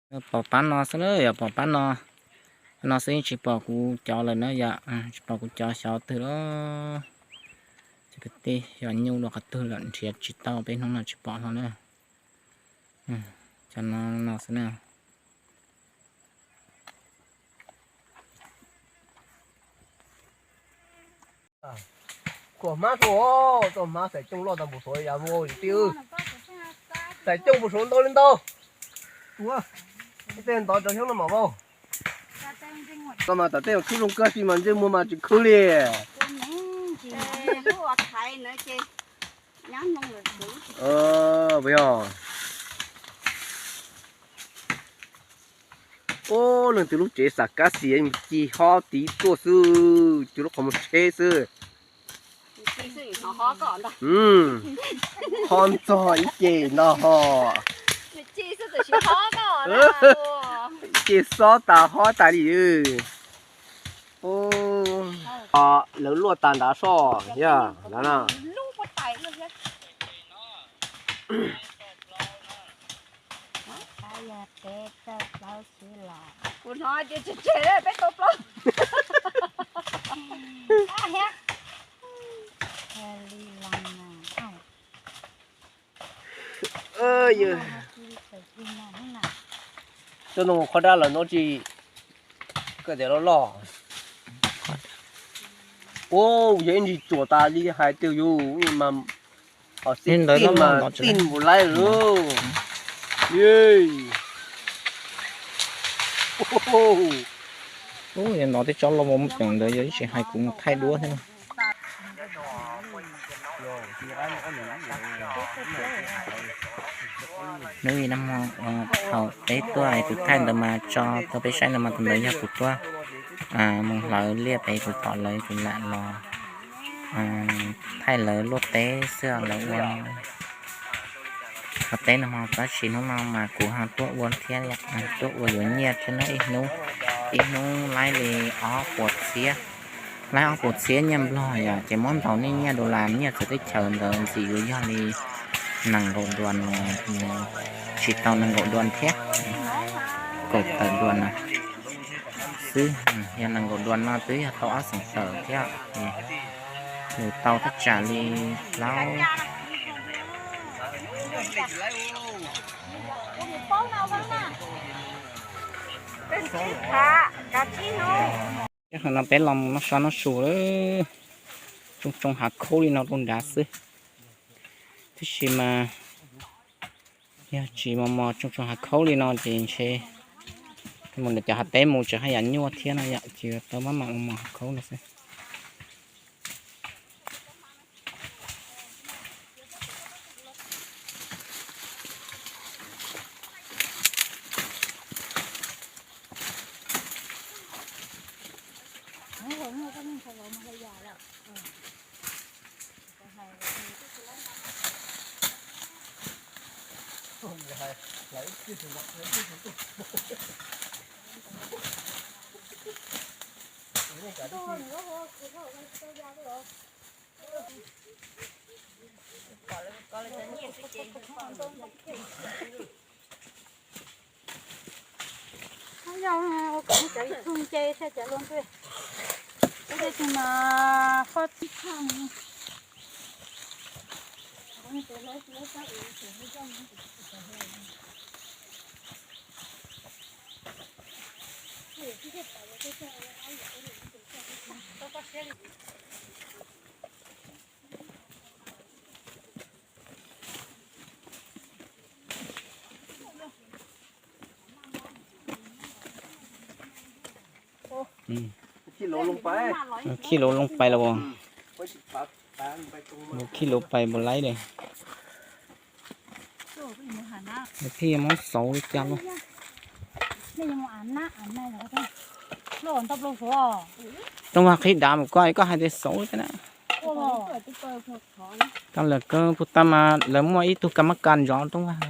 Pom pab no xwb na, yog pom pab no, no xwb yeej tsis pom kuv cov lawm na yom, tsis pom kuv cov xyov twg lawm. Cov kwv tij, xyov nyuj dua qhov twg lawm nrhiav tsis tau, peb hnub no tsis pom hlo na. Cov no no xwb na. Khuam hmab tuaj, tau hmab xaiv cooj loj tag npaum suav yam vau tij. Xaiv cooj npaum suav ntau li ntau. Ua, tej ntov cov xyoob no mam vau. Koj mas tom tej khub zoo kawg tij mas ntsej muag mas tsis khwb li. Puas yog? Ub, leej twg lub tsev xam kab xis ci hob tid tuaj xwb, tus lub qhov muag tsheb xwb. Hob ntxog ib ce no ho. Ib ce xob tas hob tas li. Lawv luaj tas nrad soj yog lawv na. Coj no mus qhov dab lawm no tsis, koj tias loj loj. Ub, yog ib ntsis tsuas tas li hais tias yus mas ho xib tij mas tij npaum laib lawm. Ub, yog no tej tsob loj mus ceem ntawd yog ib tsis hais kuv mus thaij duab thiab. Hnub ib nag hmo thaum peb tuaj es kuv thaij ntawd mas tso rau peb saib no mas tus ntawd yog kuv tuaj mus hlawv liaj pem kuv pom lawv kuv lam los thaij lawv luaj teb xwb lawv ua qhov teb no ho tab sis hnub no mas kuv ho tuaj ua thiab, tuaj ua yuav nyiaj thiab na ib hnub, ib hnub laib li ob puas txhiab, laib ob puas txhiab nyiaj nplog yom, ces muab ntaus nej nyiaj dollar nyiaj txawv teb chaws ntawd ntxim yuav yog li nees nkaum duas, tsis tau nees nkaum duas thiab, kaum tawm duas na xwb, yog nees nkaum duas no twb yog tau ob xeem tawm thiab, nws tau thaj tsam li plaub. Qhov no peb los mus noj sab noj su lawm, tsoo tsoo hav khaub li no rau nrad xwb. Tab sis mas yog tsis mos mos tsoo tsoo hav khaub li no ces ntshe mus ntawm cov hav teb mus tseem haj yam nyuaj thiab no yom, ces tau maj mam mos mos hav khaub no xwb. Yog ua kom cov ib tug nce saib cov luag ntuj, ua tej tug mas qhov tib thaj. Khij luv loo pais los, khij luv pais npaum laib li. Thiaj muab xauv li cas lauj. Rooj vag qhib dav mus koj, koj hais tias xauv thiab na. Koj lawm koj puag ta mas lawv muaj ib tug kas mab kas nrov rooj vag.